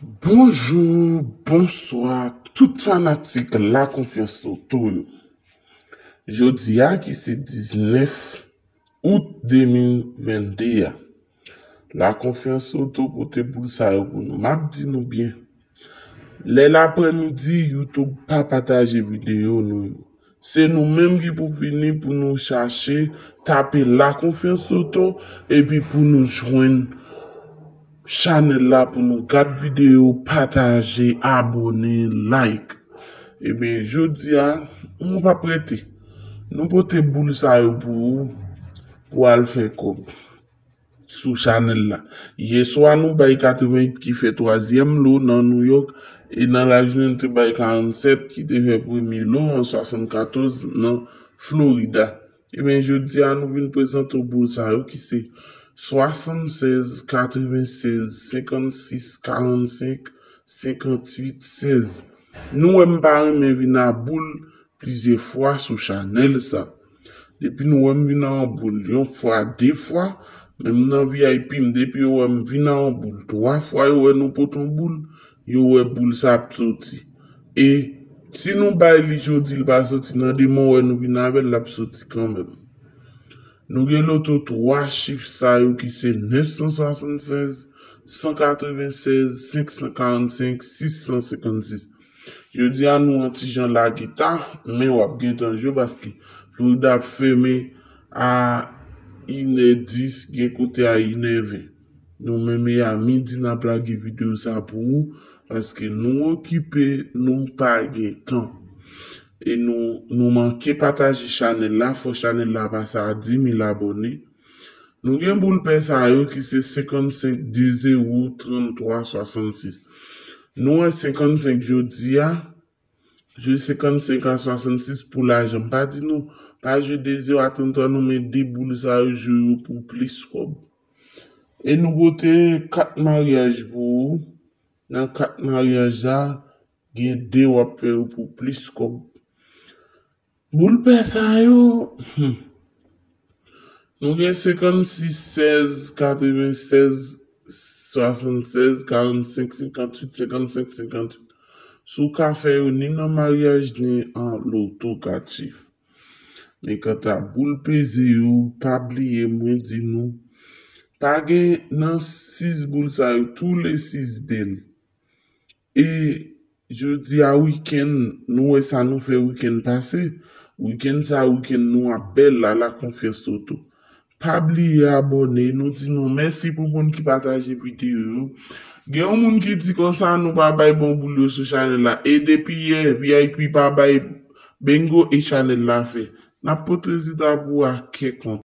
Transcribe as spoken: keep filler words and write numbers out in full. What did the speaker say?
Bonjou, bonswa, tout fanatik La Confiance Loto yo. Jodi a ki se diznèf out de mil venn de a, La Confiance Loto pote boul sa yo pou nou. M ap di nou byen, lè laprèmidi, YouTube pa pataje videyo nou yo. Se nou menm ki pou vini pou nou chache tape La Confiance Loto epi pou nou jwenn chanèl la, pou nou gad videyo, pataje, abòne, like. Ebyen, jodi a, nou p ap rete. Nou pote boul sa yo pou ou, pou al fè kòb sou chanèl la. Yè swa nou bay katreven uit ki fè twazyèm lo nan New York, e nan lajounen nou te bay karannsèt ki te fè premye lo an swasannkatòz nan Florida. Ebyen, jodi a nou vin prezante w boul sa yo ki se swasannsèz, katrevensèz, senkannsis, karannsenk, senkantuit, sèz. Nou wè m pa renmen vin a boul plizyè fwa sou chanèl sa. Depi nou wè m vin a yon boul yon fwa, de fwa, menm nan V I P m, depi yo wè m vin a yon boul twa fwa, yo wè nou pote yon boul, yo wè boul sa ap soti. E si nou bay li jodi, li pa soti, nan demen w wè nou vin avè l, l ap soti kanmenm. Nou gen loto twa chif sa yo ki se nèf san swasannsèz, san katrevensèz, senk san karannsenk, sis san senkannsis. Jodi a nou an ti jan lagita, men w ap gentan jwe paske Florida ap fèmen a inè dis, gen kote a inè ven. Nou menm e a midi n ap lage videyo sa pou ou, paske nou okipe, nou pa gen tan. E nou, nou manke pataje chanèl la, fò chanèl la pase a dis mil abòne. Nou gen boul pè sa yo ki se senkannsenk, de zewo, tranntwa, swasannsis. Nou wè senkannsenk jodi a, jwe senkannsenk a swasannsis pou lajan. M pa di nou pa jwe de zewo a tranntwa non, men de boul sa yo, jwe yo pou plis kòb. E nou pote kat maryaj pou ou. Nan kat maryaj la, gen de w ap fè yo pou plis kòb. Boul pè sa yo, hmm. Nou gen senkannsis, sèz, katrevensèz, swasannsèz, karannsenk, senkanntuit, senkannsenk, senkanntuit. Si w ka fè yo ni nan maryaj, ni an loto kat chif. Men kanta boul peze yo, pa bliye mwen di nou, pa gen nan sis boul sa yo, tou le sis bèl. E jodi a wikenn, nou wè sa nou fè wikenn pase. Wikenn sa, wikenn nou ap bèl la, La Confiance Loto. Pa bliye abòne, nou di nou mèsi pou moun ki pataje videyo yo. Gen yon moun ki di konsa nou pa bay bon boul yo sou chanèl la. E depi yè, V I P pa bay bingo e chanèl la fè. N ap pote rezilta pou ou a kè kontan.